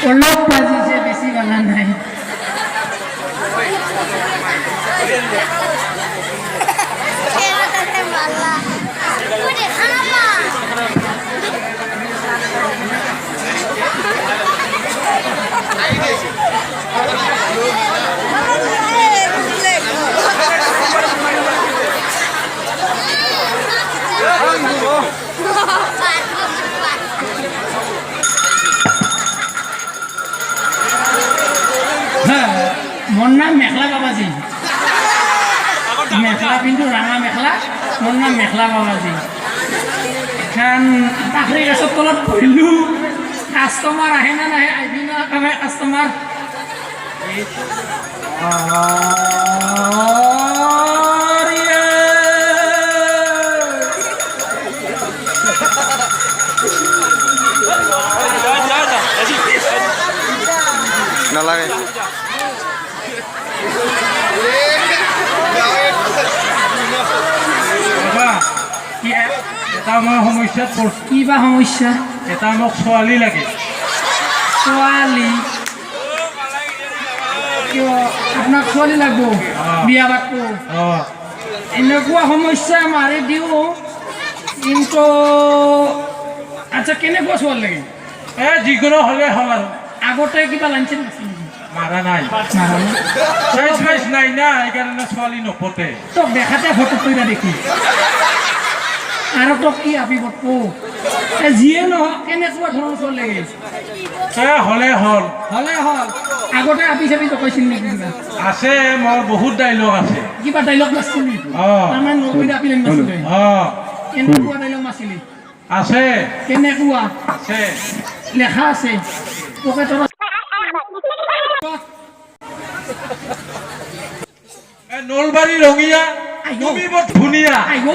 অলপ বাজিছে, বেছি বাজা নাই। মোৰ নাম মেখলা বাবাজী। মেখলা পিন্ধো, ৰঙা মেখলা। মোৰ নাম মেখলা বাবাজী। এখন পাখৰি গছৰ তলত বহিলোঁ। কাষ্টমাৰ আহে না নাহে? আহিবি না কাষ্টমাৰ? নালাগে। বাবা, এটা মই সমস্যাত পৰছোঁ। কিবা সমস্যা? এটা মোক ছোৱালী লাগে। ছোৱালী? কিয়, আপোনাক ছোৱালী লাগব? বিয়া পাতব? অঁ। এনেকুৱা সমস্যা মাৰি দিওঁ কিন্তু। আচ্ছা, কেনেকুৱা ছোৱালী লাগে? এই যিকোনো হ'লে হ'ল আৰু। আগতে কিবা লাইন চাইন আছিল নেকি? মাৰা নাই। মাৰা নাই? চাইজ ফাইজ নাই না, সেইকাৰণে ছোৱালী নপতে। তোক দেখাতে ফটো তৈৰা দেখি আৰু তোক কি আপি পটব? এ যিয়ে নহওক, কেনেকুৱা ধৰণৰ ছোৱালী লাগে? এ হ'লে হ'ল। হ'লে হ'ল। আগতে আপি চাপি জকাইছিল নেকি কিবা? আছে, মোৰ বহুত ডাইলগ আছে। কিবা ডাইলগ মাৰছিল নেকি? অঁ। তাৰমানে নলবাৰীত আপি লাইন মাৰছিল তই? অঁ। কেনেকুৱা ডাইলগ মাৰছিলি? আছে। কেনেকুৱা? আছে। লেখা আছে পকেটত? এ নলবাৰী ৰঙীয়া, আইঔ। তুমি বৰ ধুনীয়া। আইঔ,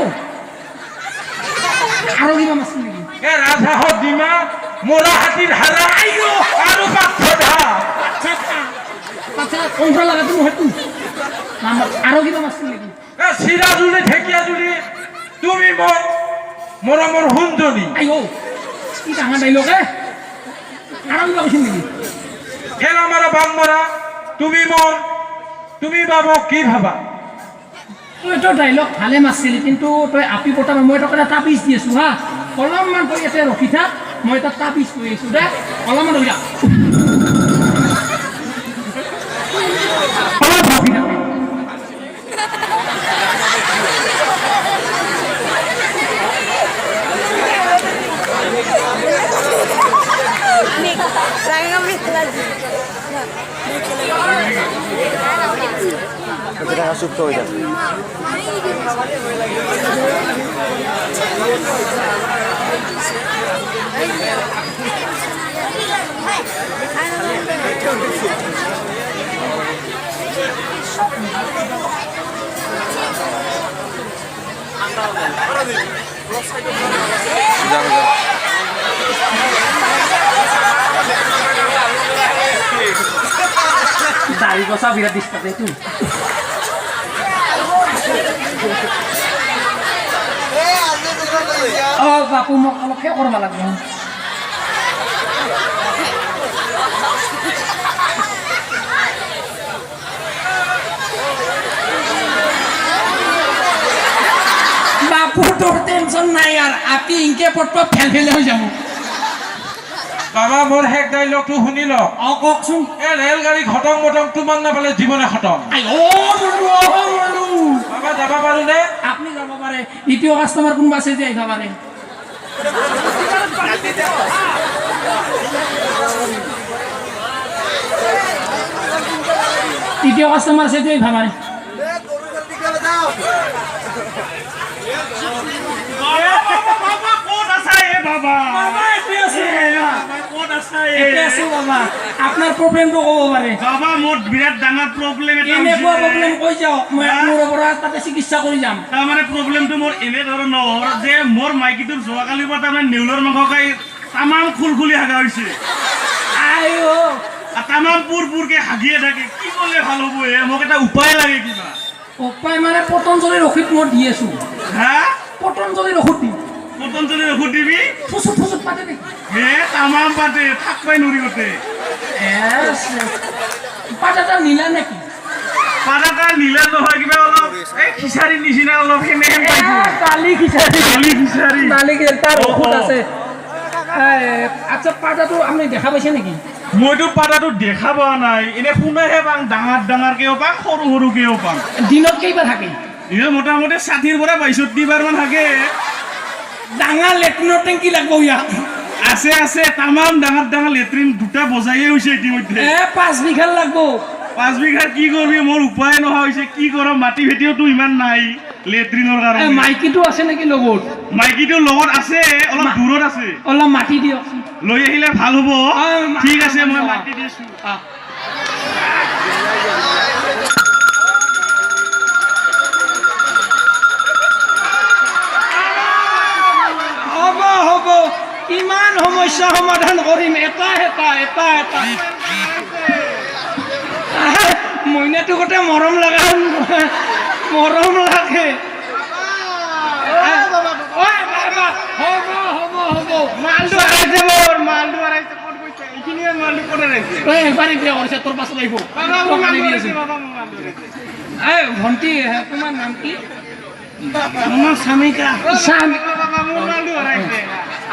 আৰু কিবা মাৰছিল নেকি? এ ৰাজহাঁহৰ ডিমা, মৰা হাতীৰ হাৰা আৰু পাথৰ। আচ্ছা আচ্ছা, কংক্ৰা লগাটো সেইটো আৰু কিবা মাৰছিল নেকি? এ চিৰাজুলি ঢেকীয়াজুলি, তুমি মোৰ মৰমৰ সোণজনী। আইঔ, কি ডাঙৰ ডাইলগ এ! আৰু কিবা কৈছিল নেকি? ঠেলা মাৰা বাং মাৰা, তুমি মোৰ, তুমি বা মোক কি ভাবা? তই তই ডাইলগ ভালে মাৰছিলি, কিন্তু তই আপি পতা। মই তোক এটা তাবিজ দি আছোঁ। হা, অলপমান তই ইয়াতে ৰখি থাক। মই এটা তাবিজ কৰি আছোঁ দে। অলপমান ৰখি থাক, অলপ ৰখি থাক। টাকা চুপ হয়ে যাবে। যাম যাম। দাড়ি গছা বিৰাট ডিষ্টাৰ্ব এইটো। অ বাপু, মোক অলপ সেই কৰিব লাগিব। বাপু, তোৰ টেনচন নাই আৰু। আপি ইনকে পটপ ফেল ফেলে হৈ যাব। বাবা, মোৰ শেষ ডাইলগটো শুনি লওক। অ, কওকচোন। এ ৰেলগাড়ী ঘটং মটং, তোমাক নাপালে জীৱনে খতম। I অ মৰলো, অ মৰলো। বাবা, যাব পাৰোনে? আপুনি যাব পাৰে। দ্বিতীয় কাষ্টমাৰ কোনোবা আছে যে আহিব পাৰে। দ্বিতীয় কাষ্টমাৰ আছে যে আহিব পাৰে। বাবা, ক'ত আছা এ বাবা? বাবা, এতে আছো। ক'ত আছা এ? এতে আছো বাবা। আপোনাৰ প্ৰব্লেমটো ক'ব পাৰে। বাবা, মোৰ বিৰাট ডাঙৰ প্ৰব্লেম এটা কেনেকুৱা হৈছে। প্ৰব্লেম, কৈ যাওক। মই আপোনাৰ পৰা তাতে চিকিৎসা কৰি যাম। তাৰমানে প্ৰব্লেমটো মোৰ এনে ধৰণৰ যে মোৰ মাইকীটোৰ যোৱাকালিৰ পৰা তাৰমানে নেউলৰ মাংস খাই তামাম খুলখুলি হাগা হৈছে। আই অ। আৰু তামাম পুৰ পুৰকে হাগিয়ে থাকে। কি কৰিলে ভাল হ'ব এ? মোক এটা উপায় লাগে কিবা। উপায় মানে পতঞ্জলিৰ ঔষধ মই দি আছো। হা? পতঞ্জলিৰ ঔষধ দিম। পতঞ্জলিৰ ঔষধ দিবি? ফুচুত ফুচুত পাতে নেকি? হে তামাম পাতে, থাকবাই নৰি গোটে। পাতাটা নীলা নেকি? পাতাটা নীলা নহয়, কিবা অলপ এই খিচাৰীৰ নিচিনা অলপ সেনেহেন পাইছো। দালি খিচাৰী। দালি খিচাৰী। দালি খিচাৰী, তাৰ ঔষধ আছে। আচ্ছা, পাতাটো আপুনি দেখা পাইছে নেকি? মইতো পাতাটো দেখা পোৱা নাই, এনে শুনাহে পাওঁ, ডাঙৰ ডাঙৰকেও পাওঁ, সৰু সৰুকেও পাওঁ। দিনত কেইবাৰ থাকে? দিনত মোটামুটি 60ৰ পৰা 62 বাৰ মান থাকে। ডাঙৰ লেট্ৰিনৰ টেংকি লাগব ইয়াত। আছে আছে, তামাম ডাঙৰ ডাঙৰ লেট্ৰিন দুটা বজায়ে হৈছে ইতিমধ্যে। 5 বিঘা লাগব। 5 বিঘা কি কৰিবি, মোৰ উপায় নোহোৱা হৈছে, কি কৰম, মাটি ভেটিওতো ইমান নাই লেট্ৰিনৰ কাৰণে। মাইকীটো আছে নেকি লগত? মাইকীটো লগত আছে, অলপ দূৰত আছে। অলপ মাটি দিয়ক, লৈ আহিলে ভাল হ'ব। ঠিক আছে, মই মাটি দিছো। হ'ব হ'ব, কিমান সমস্যা সমাধান কৰিম, এটা এটা এটা এটা। মইনাটো গোটেই মৰম লগা, মৰম লাগে। ভণ্টি, তোমাৰ নাম কি?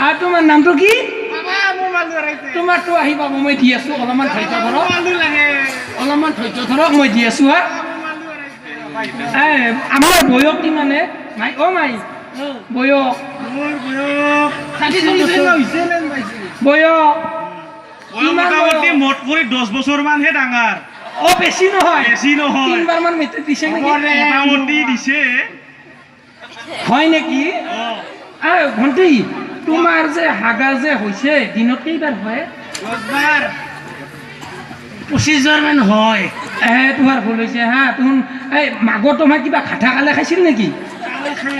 আৰু তোমাৰ নামটো কি? তোমাৰতো আহি পাব, মই দি আছো, অলপমান ধৈৰ্য ধৰক, অলপমান ধৈৰ্য ধৰক, মই দি আছো। হা, আমাৰ বয়স কিমানে? মাই, অ মাই, বয়স বয়স মোটামুটি মোট কৰি 10 বছৰ মানহে ডাঙৰ। অ, বেছি নহয়, বেছি নহয়। তিনবাৰ মান মেট্ৰিক দিছে নেকি? মোটামুটি দিছে। হয় নেকি? ভণ্টি, তোমাৰ যে হাগা যে হৈছে, দিনত কেইবাৰ হয়? 10 বাৰ, 25 বাৰ মান হয়। তোমাৰ ভুল হৈছে হা। তুন এই মাগৰ তোমাৰ কিবা খাঠা কালে খাইছিল নেকি?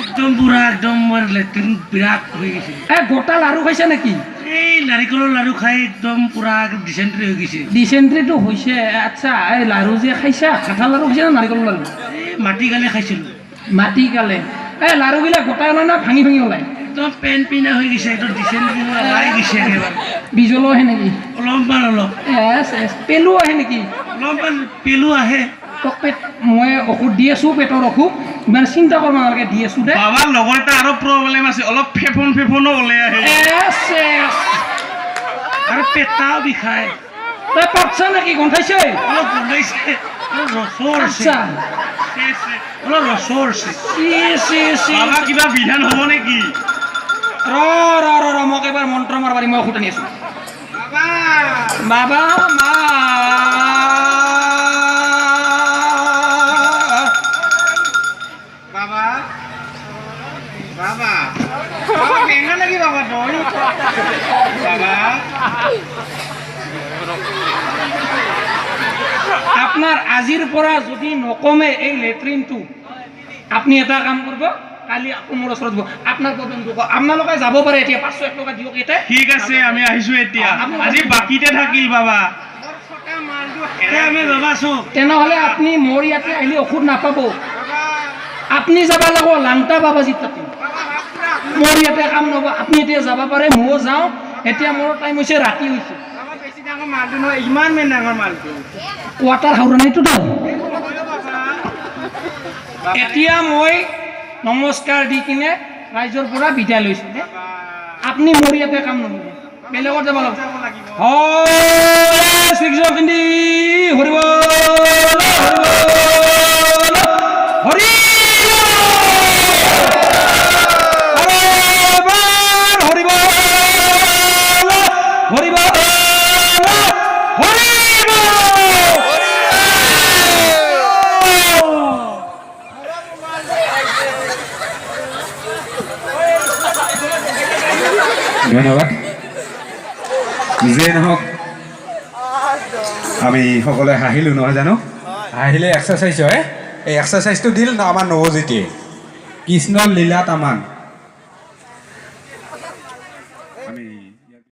একদম পুৰা একদম মোৰ লেট্ৰিন বিৰাট হৈ গৈছিল। গোটা লাৰু খাইছে নেকি? এই নাৰিকলৰ লাৰু খাই একদম পুৰা ডিচেণ্ট্ৰি হৈ গৈছে। ডিচেণ্ট্ৰিটো হৈছে। আচ্ছা, এই লাৰু যে খাইছা, খাঠা লাৰু খাইছা না নাৰিকলৰ লাৰু? এই মাটি কালে খাইছিলোঁ। মাটি কালে। এই লাৰুবিলাক গোটাই ওলাই না ভাঙি ভাঙি ওলায়? একদম পেন পিনা হৈ গৈছে, একদম ডিচেণ্ট্ৰি ওলাই গৈছে একেবাৰে। বিজলো আহে নেকি? অলপমান অলপ। পেলু আহে নেকি? অলপমান পেলু আহে। তোক পেট মই ঔষধ দি আছোঁ, পেটৰ অসুখ, ইমান চিন্তা কৰিব নালাগে, দি আছোঁ দে। বাবাৰ লগৰ এটা আৰু প্ৰব্লেম আছে, অলপ ফেফন ফেফনো ওলাই আহে। আৰু পেটাও বিষায়। তই পাতছা নেকি? গোন্ধাইছে? অলপ গোন্ধাইছে, অলপ ৰসৰ আছে। অলপ ৰসৰ আছে। বাবা কিবা বিধান হ'ব নেকি? ৰ ৰ ৰ ৰ, মোক এবাৰ মন্ত্ৰ মাৰবাৰী, মই ঔষধ আনি আছোঁ। বাবা মা বাবা বাবা বাবা বেঙা লাগি বাবা তই বাবা। আপোনাৰ আজিৰ পৰা যদি নকমে এই লেট্ৰিনটো, আপুনি এটা কাম কৰিব, কালি আকৌ মোৰ ওচৰত যাব, আপোনাৰ প্ৰব্লেমটো কওক। আপোনালোকে যাব পাৰে এতিয়া, 501 টকা দিয়ক ইয়াতে। ঠিক আছে, আমি আহিছো এতিয়া। আজি বাকীতে থাকিল বাবা। তেনেহ'লে আপুনি মোৰ ইয়াতে আহিলে ঔষধ নাপাব, আপুনি যাব লাগিব লাংটা বাবাজীৰ তাতে। মোৰ ইয়াতে কাম নহ'ব, আপুনি এতিয়া যাব পাৰে, ময়ো যাওঁ। এতিয়া মোৰ টাইম হৈছে, ৰাতি হৈছে। কোৱাটাৰ হাওৰাণীটো তো। এতিয়া মই নমস্কাৰ দি কিনে ৰাইজৰ পৰা বিদায় লৈছোঁ। আপুনি মোৰ ইয়াতে কাম নহ'ব, বেলেগত যাব লাগিব। হৰে শ্ৰীকৃষ্ণ হৰি হৰি হৰি হৰি। ধন্যবাদ। যিয়ে নহওক, আমি সকলোৱে হাঁহিলোঁ নহয় জানো? হাঁহিলে এক্সাৰচাইজ হয়। এই এক্সাৰচাইজটো দিল আমাৰ নৱজ্যোতিয়ে। কৃষ্ণ লীলা তামান। আমি